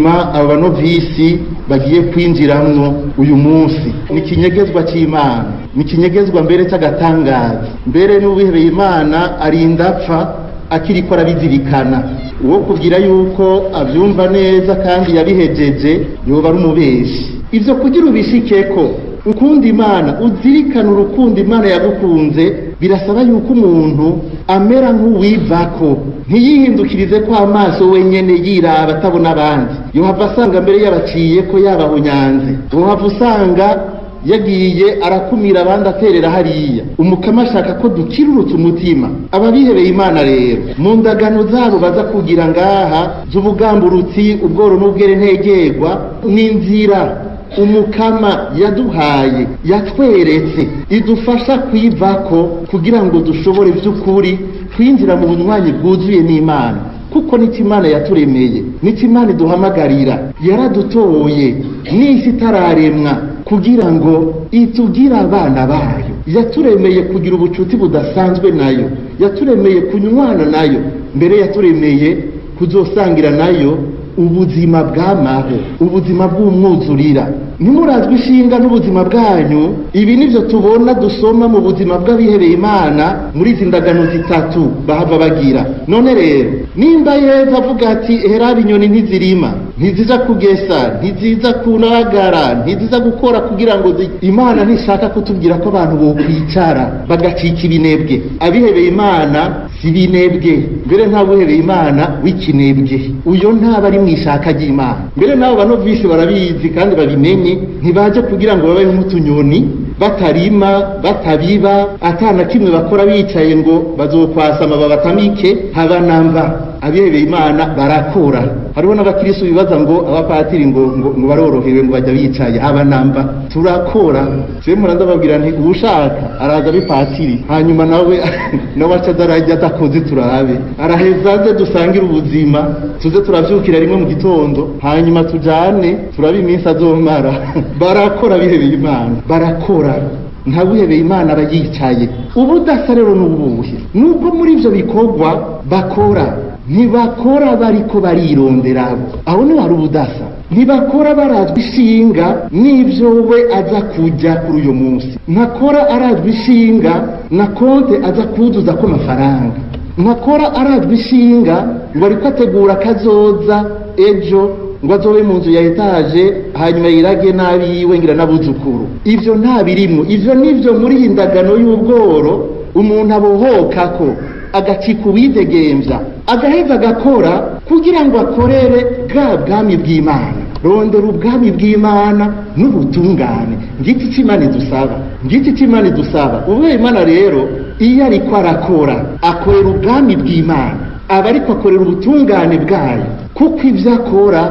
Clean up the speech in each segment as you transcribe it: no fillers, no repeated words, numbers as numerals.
Ubuzima aba banovisi bagiye kwinjiramwo uyu munsi ni ikinyegezwa cy'Imana, ni ikinyegezwa mbere cy'agatangaza. Mbere n'uwihebeye Imana arinda apfa akiriko arabizirikana. Uwo kugira yuko abyumva neza kandi yabihejeje yoba ari umubeshi. Ivyo kugira ubishikeko, ukunda Imana, uzirikana urukundo Imana yagukunze, birasaba yuko umuntu amera nk'uwivako, ntiyihindukirize ko amaso wenyene yiraba atabona abandi. Yohava asanga mbere yabaciye ko yabahunyanze, yohava usanga yagiye arakumira abandi aterera hariya. Umukama ashaka ko dukirurutsa umutima. Ababihebeye Imana rero, mu ndagano zabo baza kugira ngaha z'ubugamburutsi, ubworo n'ubwere ntegerwa, n'inzira Umukama yaduhaye, yatweretse, idufasha kwivako kugira ngo dushobore by'ukuri kwinjira mu bunywanyi bwuzuye n'Imana, kuko nicyo Imana yaturemeye, nicyo Imana iduhamagarira. Yaradutoye n'isi itararemwa kugira ngo itugire abana bayo. Yaturemeye kugira ubucuti budasanzwe nayo, yaturemeye kunywana nayo, mbere yaturemeye kuzosangira nayo ubuzima bw'amaho, ubuzima bw'umwuzurira. Ntimurazwe ishinga n'ubuzima bwanyu. Ibi nivyo tubona, dusoma mu buzima bw'abihebeye Imana muri izi ndagano zitatu bahava bagira. None rero, nimba Yezu avuga ati: "Heraba inyoni, ntizirima, ntiziza kugesa, ntiziza kunagara, ntiziza gukora kugira ngo Imana ntishaka kutubwira ko abantu bokwicara bagacika ibinebwe. Abihebeye Imana si binebwe. Mbere nta buhebeye Imana w'ikinebwe, uyo ntaba ari mu ishaka ry'Imana. Mbere n'abo banovisi barabizi kandi babimenye, ntibaje kugira ngo babe nk'utunyoni batarima, batabiba, atana kimwe bakora, bicaye ngo bazokwasama babatamike, haba namba. Abihebeye Imana barakora. Hariho n'abakirisu bibaza ngo abapatiri ngo barorohewe, ngo bajya bicaye. Haba namba, turakora. Je mpora ndababwira nti: "Uwushaka araza abipatiri, hanyuma nawe aca aza arajya adakoze, turabe araheza aze dusangire ubuzima, tuze turavyukira rimwe mu gitondo, hanyuma tujane turabe iminsi azomara." Barakora, bihebeye Imana barakora. Ntawihebeye Imana aba yicaye. Ubudasa rero ni ubuhe? Nuko muri ivyo bikorwa bakora, ntibakora bariko barironderabo. Aho niho hari ubudasa. Ntibakora barazwa ishinga n'ivyo we aza kujya kuri uyu munsi, ntakora arazwa ishinga na konte aza kuzuza ko amafaranga, ntakora arazwa ishinga ngo ariko ategura kazoza ejo, ngo azobe mu nzu ya étage, hanyuma yirage n'abiwe ngira n'abuzukuru. Ivyo nta birimwo. Ivyo nivyo muri iyi ndagano y'ubworo umuntu abohoka ko agacika uwidegemvya, agaheza agakora kugira ngo akorere bwa bwami bw'Imana. Rondera ubwami bw'Imana n'ubutungane, ngiki c'Imana idusaba, ngiki c'Imana idusaba. Ubuhe Imana rero, iyo ariko arakora, akorera ubwami bw'Imana, aba ariko akorera ubutungane bwayo, kuko ivyo akora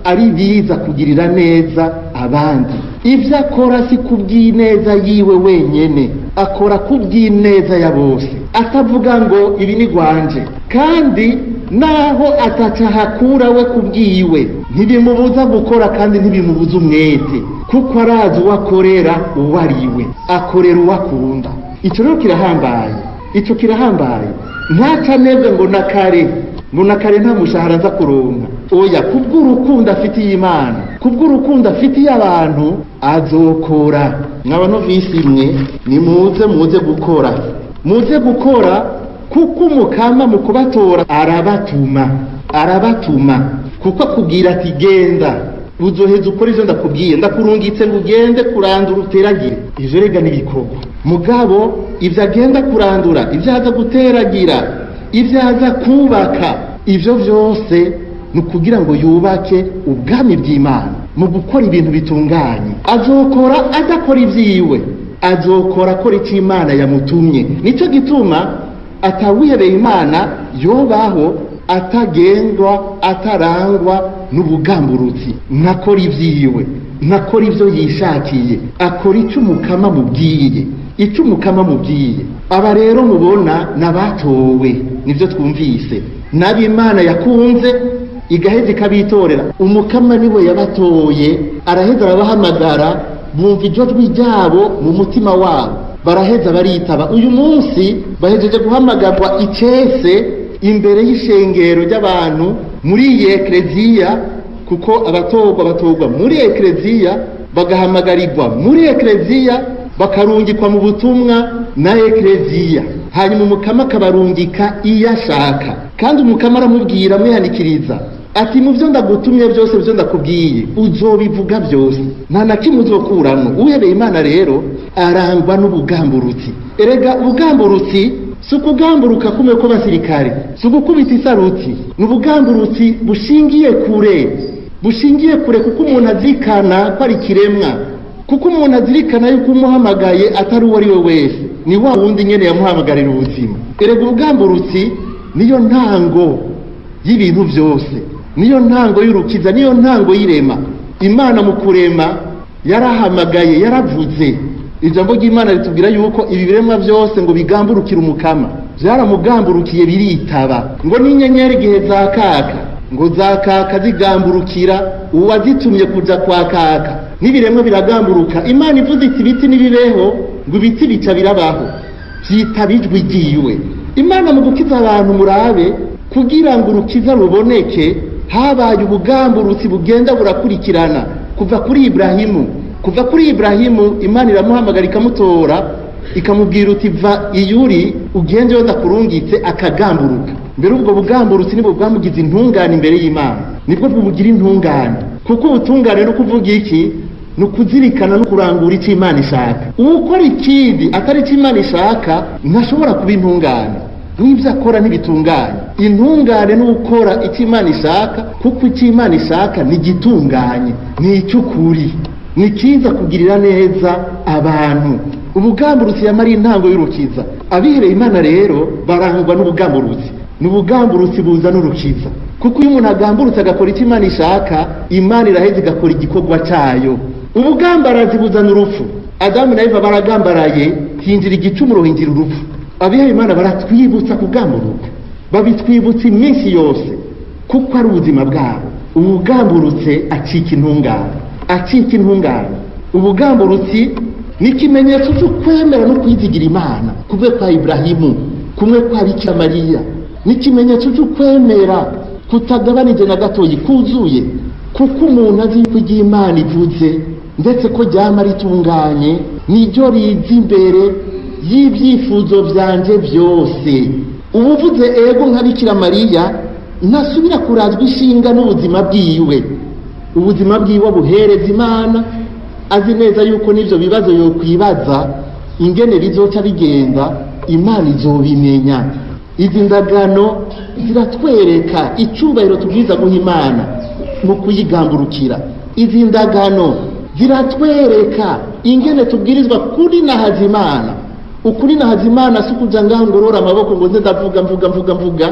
ari biza kugirira neza abandi. Ivyo akora si kubw'ineza yiwe wenyene, akora kubw'ineza ya bose, atavuga ngo ibi ni gwanje. Kandi naho atacahakura we kubwiwe, ntibimubuza gukora kandi ntibimubuza umwete, kuko arazi uwo akorera uwo ari we. Akorera uwo akunda. Ico rero kirahambaye, ico kirahambaye. Ntacanebwe ngo na kare nta mushahara nza kuronka. Oya, kubw'urukundo afitiye Imana, kubw'urukundo afitiye abantu, azokora. Mwaba novisi imwe, nimuze, muze gukora, muze gukora, kuko Umukama mu kubatora arabatuma, arabatuma, kuko akubwira ati: "Genda, uzoheza ukora ivyo ndakubwiye, ndakurungitse ngo ugende kurandura, uteragire." Ivyo rega n'ibikorwa. Mugabo ivyo agenda kurandura, ivyo aza guteragira, ivyo aza kubaka, ivyo vyose ni ukugira ngo yubake ubwami bw'Imana mu gukora ibintu bitunganye. Azokora adakora ivyiwe, azokora akora icyo Imana yamutumye. Nicyo gituma atawihebeye Imana yobaho atagendwa, atarangwa n'ubugamburutsi. Ntakora ivyiwe, ntakora ivyo yishakiye, akora icyo Umukama mubwiye, icyo Umukama mubwiye. Aba rero mubona n'abatowe, nibyo twumvise, n'ab'Imana yakunze igaheza ikabitorera. Umukama niwe yabatoye, araheza arabahamagara, bumva ijwi ryabo mu mutima wabo, baraheza baritaba. Uyu munsi bahejeje guhamagarwa icese imbere y'ishengero ry'abantu muri iyi ekleziya. Kuko abatorwa batorwa muri ekleziya, bagahamagarirwa muri ekleziya, bakarungikwa mu butumwa na ekleziya, hanyuma Umukama akabarungika iyo ashaka. Kandi Umukama aramubwira amwihanikiriza ati: "Mu byo ndagutumye byose, byo ndakubwiye, uzobivuga byose, nta na kimwe uzokuramo." Uhereye Imana rero arangwa n'ubugamburutsi. Erega ubugamburutsi si ukugamburuka kumwe kw'abasirikare, si ugukubita isaruti, ni ubugamburutsi bushingiye kure, bushingiye kure, kuko umuntu azirikana ko ari ikiremwa, kuko umuntu azirikana yuko umuhamagaye atari uwo ari we wese, ni wa wundi nyene yamuhamagarira ubuzima. Erega ubugamburutsi niyo ntango y'ibintu byose, niyo ntango y'urukiza, niyo ntango y'irema. Imana mu kurema yarahamagaye, yaravuze. Ijambo ry'Imana ritubwira yuko ibi biremwa byose ngo bigamburukire Umukama, byaramugamburukiye biritaba. Ngo n'inyenyeri igihe zakaka, ngo zakaka zigamburukira uwazitumye kuja kwakaka. N'ibiremwa biragamburuka. Imana ivuze iti: "Ibiti nibibeho", ngo ibiti bica birabaho, vyitaba ijwi ryiwe. Imana mu gukiza abantu, murabe, kugira ngo urukiza ruboneke, habaye ubugamburutsi bugenda burakurikirana kuva kuri Ibrahimu. Kuva kuri Ibrahimu, Imana iramuhamagara, ikamutora, ikamubwira uti: "Va iyuri, ugende yo ndakurungitse." Akagamburuka. Mbere ubwo bugamburutsi nibwo bwamugize intungane imbere y'Imana, nibwo bumugira intungane, kuko ubutungane no kuvuga iki? Ni ukuzirikana no kurangura icyo Imana ishaka. Uwukora ikindi atari icyo Imana ishaka ntashobora kuba intungane, n'ibyo akora ntibitunganye. Intungane ni ukora icyo Imana ishaka, kuko icyo Imana ishaka ni igitunganye, ni icy'ukuri, ni cyiza kugirira neza abantu. Ubugamburutsi yamara intango y'urukiza. Abihereye Imana rero barangwa n'ubugamburutsi, ni ubugamburutsi buzana urukiza, kuko iyo umuntu agamburutse agakora icyo Imana ishaka, Imana iraheza igakora igikorwa cyayo. Ubugambarazi buzana urupfu. Adamu na Eva baragambaraye, hinjira igicumuro, hinjira urupfu. Abihaye Imana baratwibutsa kugamburuka, babitwibutsa iminsi yose, kuko ari ubuzima bwabo. Ubugamburutse acika intungane, acika intungane. Ubugamburutsi ni ikimenyetso cyo kwemera no kwizigira Imana, kumwe kwa Ibrahimu, kumwe kwa Bikira Mariya. Ni ikimenyetso cyo kwemera kutagabanije na gatoyi, kuzuye, kuko umuntu azi yuko igihe Imana ivuze, ndetse ko ryama ritunganye, niryo riza imbere y'ibyifuzo byanje byose. Uba uvuze ego nka Bikira Mariya, ntasubira kurazwa ishinga n'ubuzima bwiwe. Ubuzima bwiwe buhereza Imana, azi neza yuko n'ibyo bibazo yokwibaza ingene bizoca bigenda, Imana izobimenya. Izi ndagano ziratwereka icyubahiro tubwiza guha Imana mu kuyigamburukira. Izi ndagano ziratwereka ingene tubwirizwa kuri nahaza Imana. Ukuri nahaza Imana si ukuja ngaho ngorora amaboko ngo nze ndavuga, mvuga, mvuga, mvuga,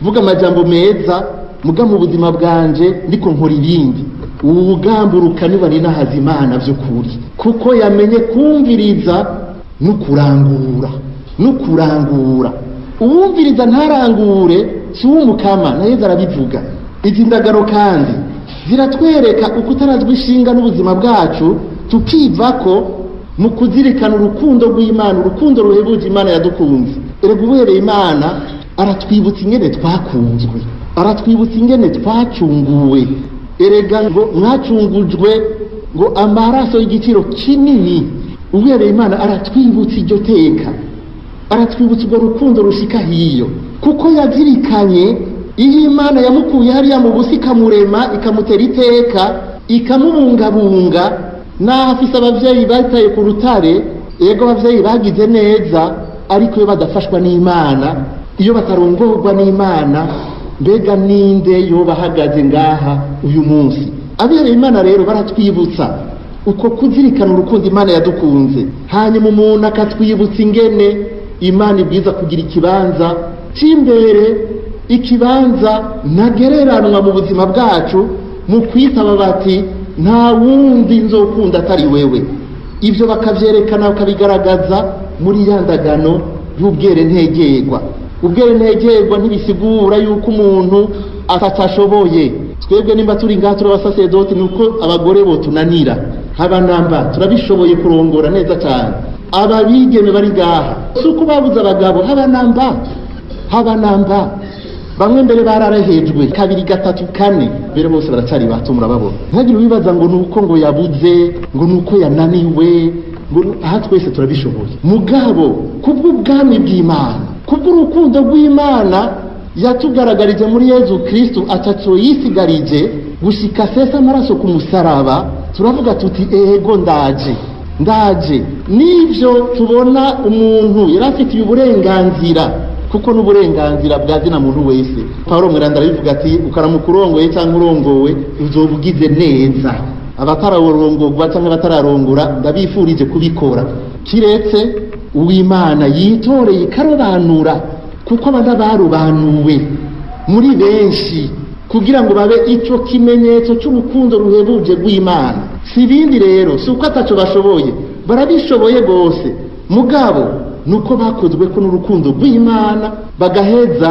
mvuga amajambo meza, muga mu buzima bwanje ndiko nkora ibindi. Ubugamburuka niba ari nahaza Imana by'ukuri, kuko yamenye kumviriza no kurangura, no kurangura. Uwumviriza ntarangure si uw'Umukama, na Yezu arabivuga. Izi ndagaro kandi ziratwereka ukutarazwa ishinga n'ubuzima bwacu, tukiva ko mu kuzirikana urukundo rw'Imana, urukundo ruhebuje Imana yadukunze. Erega ubereye Imana aratwibutsa ingene twakunzwe, aratwibutsa ingene twacunguwe. Erega ngo mwacungujwe ngo amaraso y'igiciro kinini. Ubereye Imana aratwibutsa iryo teka, aratwibutsa urwo rukundo rushika hiyo, kuko yazirikanye iyo Imana yamukuye hariya mu busi, ikamurema, ikamutera iteka, ikamubungabunga, naho afise abavyeyi bataye ku rutare. Yego, abavyeyi bagize neza, ariko iyo badafashwa n'Imana, iyo batarongorwa n'Imana, mbega ninde yoba ahagaze ngaha uyu munsi? Abihereye Imana rero baratwibutsa uko kuzirikana urukundo Imana yadukunze, hanyuma umuntu akatwibutsa ingene Imana ibwiza kugira ikibanza cy'imbere, ikibanza ntagereranwa mu buzima bwacu, mu kwitaba bati: "Nta wundi nzokunda atari wewe." Ibyo bakabyerekana, bakabigaragaza muri ya ndagano y'ubwere ntegerwa. Ubwere ntegerwa ntibisigura yuko umuntu atatashoboye. Twebwe nimba turi ngaha turi abasasedoti, ni uko abagore botunanira haba namba, turabishoboye kurongora neza cyane. Aba bigeme bari ngaha si uko babuze abagabo, haba namba, haba namba. Bamwe mbere bararahejwe kabiri, gatatu, kane, mbere bose baracari bato, murababona. Ntihagire uwibaza ngo nuko ngo yabuze, ngo nuko yananiwe, ngo aha twese turabishoboye. Mugabo kubw'ubwami bw'Imana, kubw'urukundo rw'Imana yatugaragarije muri Yezu Kristu, ataco yisigarije gushika sesa amaraso ku musaraba, turavuga tuti: "Ego, ndaje, ndaje." Nivyo tubona umuntu yari afitiye uburenganzira, kuko n'uburenganzira bwa zina muntu wese. Paulo Mweranda arabivuga ati: "Ukaramuka urongoye cyangwa urongowe, uzoba ugize neza." Abatararongorwa cyangwa abatararongora, ndabifurije kubikora, kiretse uw'Imana yitoreye ikarobanura, kuko abana barobanuwe muri benshi kugira ngo babe ico kimenyetso cy'urukundo ruhebuje rw'Imana. Si ibindi rero, si uko ataco bashoboye, barabishoboye rwose, mugabo nuko bakozwe ko n'urukundo rw'Imana, bagaheza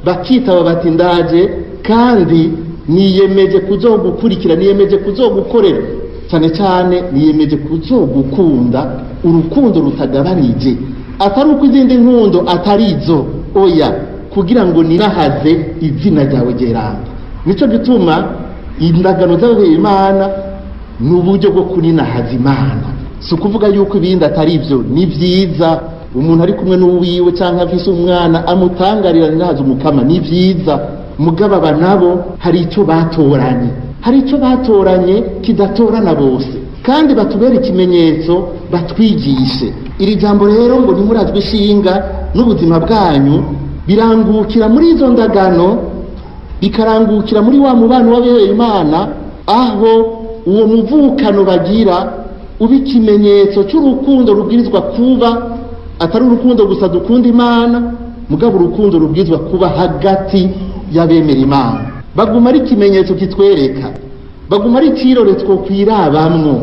bakitaba bati: "Ndaje kandi niyemeje kuzogukurikira, niyemeje kuzogukorera, cyane cyane niyemeje kuzogukunda urukundo rutagabanije, atari uko izindi nkundo atari izo, oya, kugira ngo nirahaze izina ryawe ryeranda." Nico gituma indagano z'ababyeyi Imana ni uburyo bwo kuninahaza Imana. Si ukuvuga yuko ibindi atari byo, ni byiza. Umuntu ari kumwe n'uwiwe cyangwa afise umwana amutangarira ninahaza Umukama, ni byiza. Mugabo aba nabo hari icyo batoranye, hari icyo batoranye kidatorana bose, kandi batubere ikimenyetso, batwigishe. Iri jambo rero ngo ntimurazwe ishinga n'ubuzima bwanyu, birangukira muri izo ndagano, bikarangukira muri wa mubano w'abihebeye Imana, aho uwo muvukano bagira uba ikimenyetso cy'urukundo rubwirizwa kuba atari urukundo gusa dukunda Imana, mugabo urukundo rubwirizwa kuba hagati y'abemera Imana. Baguma ari ikimenyetso kitwereka, baguma ari ikirore twokwirabamwo,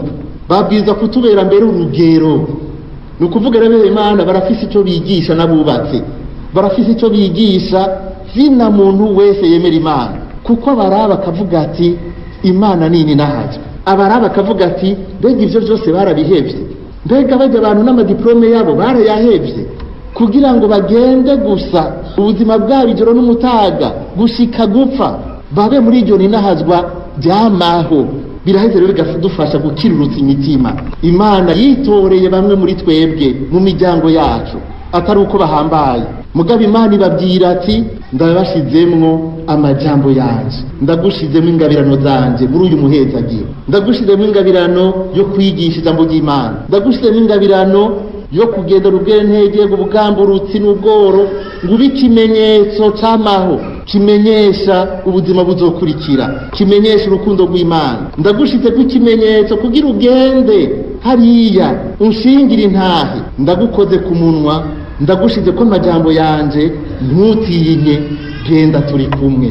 babwirizwa kutubera mbere urugero. Ni ukuvuga rero, Imana barafise icyo bigisha, n'abubatse barafise icyo bigisha zina muntu wese yemera Imana, kuko abaraba akavuga ati: "Imana nini nahajwe." Abaraba akavuga ati: "Mbega ibyo byose barabihevye? Mbega bajya abantu n'amadiplome yabo barayahevye kugira ngo bagende gusa ubuzima bwabo ijoro n'umutaga gushika gupfa, babe muri iryo ninahazwa ryamaho?" Biraheze rero bikadufasha gukirurutsa imitima. Imana yitoreye bamwe muri twebwe mu miryango yacu, atari uko bahambaye, mugabo Imana ibabwira ati: "Ndabashizemwo amajambo yanje, ndagushizemo ingabirano zanje muri uyu muhezagiro, ndagushizemo ingabirano yo kwigisha ijambo ry'Imana, ndagushizemo ingabirano yo kugenda ubwentege, ubugamburutsi n'ubworo, ngo ube ikimenyetso c'amaho, kimenyesha ubuzima buzokurikira, kimenyesha urukundo rw'Imana. Ndagushizeko ikimenyetso kugira ugende hariya unshingire intahe. Ndagukoze ku munwa, ndagushize ko amajambo yanje, ntutinye, genda, turi kumwe."